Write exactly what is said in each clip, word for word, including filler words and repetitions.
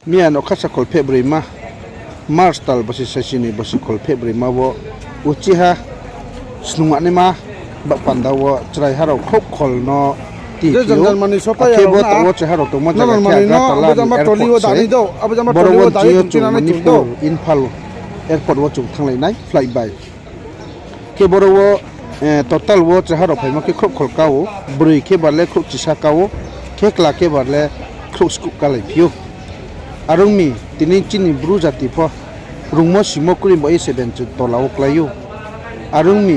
Miya nokha sa kholpheh broima, March tal bosi saisi ni bosi kholpheh broima wo, uchiha snungmanaima bah panda wo chraiha rao khrouhkhol no ti phi ou. Akhe bo taoh wo chraiha rao tongmo zaga khe Agartala ni airport se. Boro wo nching yo chung Manipur, Imphal airport wo chung thannglai nai flight bai. Khe boro wo total wo chraiha rao phaimo khe khrouhkhol ka ou, broi khe bar le khrouhchisa ka ou, khe kla khe bar le khrouhskuh kalai phi ou. Are ong mi, tini chini Bru jati pho rungmo simo kroi baoh ye se bench tola wo klái ou. Are ong mi,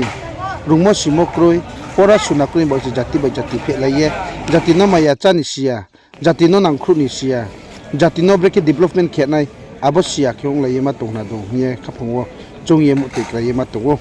rungmo simo kroi, pora suna kroi baoh se jati bai jati phehlai ye, jati no maya chá ni si ya, jati no nangkhruh ni si ya, jati no brekhe development khe nai, abo si ya khe onglai ye ma tong hna dong hing ye khaphang wo choung ye muhtoi klái ye ma tong ou.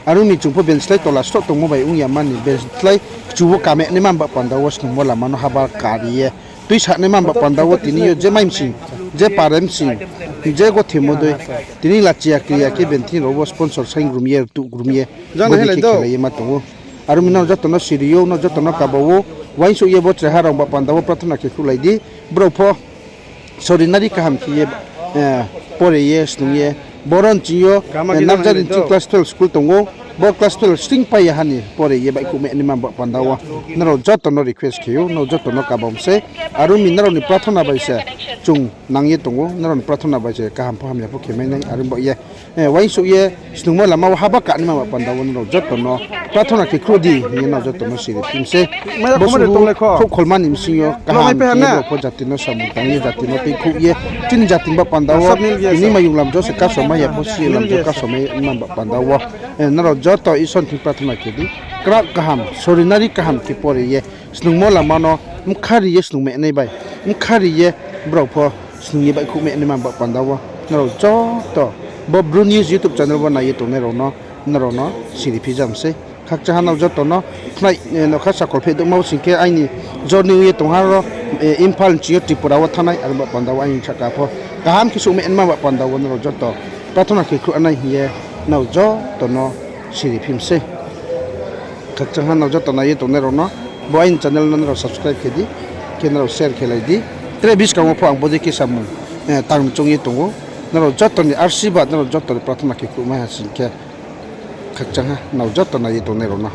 Are ong mi chung pho benslái tola sroh tongmo bai ong ya mani, benslái kchu wo kamehnaima bah panda wo snungmo lama no haba kari ye tuisanaima bah panda wo tini yo je mai msing, je pare msing, je gothimo dei, tini lachi ya kri ya khe benthing rao wo sponsor saing grum ye, rtuh grum ye, bodei khe khelai ye ma tong ou. Are ong mi nrao joto no siri ou, nrao joto no kaba ou, uaingsouh ye bo chraiha rao bah panda wo prathona khe khruhlai di, brao pho sorinari kaham khe ye pore ye snung ye, boro nching yo nursery nching class twelve school tong ou, bo class twelve sring pai ya ha ni pore ye baihkhouh mehnaima bah panda wo nrao joto no request khe ou, nrao joto no kaba msei. Are ong mi nrao ni prathona bai se chung nang ye tong ou, nrao ni prathona bai se kaham pho hamya pho khe mai nai. Are ong baoh ye uaingsouh ye snungmo lama wo haba kanaima bah panda wo nrao joto no prathona khe khruh di hing ye nrao joto no siri phi msei. Bo suru khrouhkholma ni bsing yo kaham khe ye brao pho jati no samung tang ye, jati no tuikhouh ye, chini jati ni bah panda wo tini mayung lamjo se kasomai ya pho, si lamjo kasomai ma bah panda wo nrao joto Isor ni thing prathona khe di. Krak kaham, sorinari kaham khe pore ye snungmo lama no bkha ri ye snung mehnai bai, bkha ri ye brao pho snung ye baihkhouh mehnaima bah panda wo nrao joto bo Bru News YouTube channel wo nai ye tongnai rao no, nrao no siri phi jam sei. Khakchangha nrao joto no khnai, nokha sa kholpheh douhma wo sing khe aini journey ong ye tongha ro, Imphal nching yo Tripura wo thanngnai, are bah panda wo aini sahka pho kaham khe souhmai nma bah panda wo nrao joto prathona khe khruh nai hing ye nrao joto no siri phi msei. Khakchangha nrao joto nai ye tongnai rao no, bo aini channel no nrao subscribe khe di, khe nrao share khe lai di. Tre buskang wo pho ang bodei khe samung tang choung ye tong ou. Nrao joto ni arsibad, nrao joto ni prathona khe khruhmai ha sing khe, khakchangha nrao joto nai ye tongnai rao no.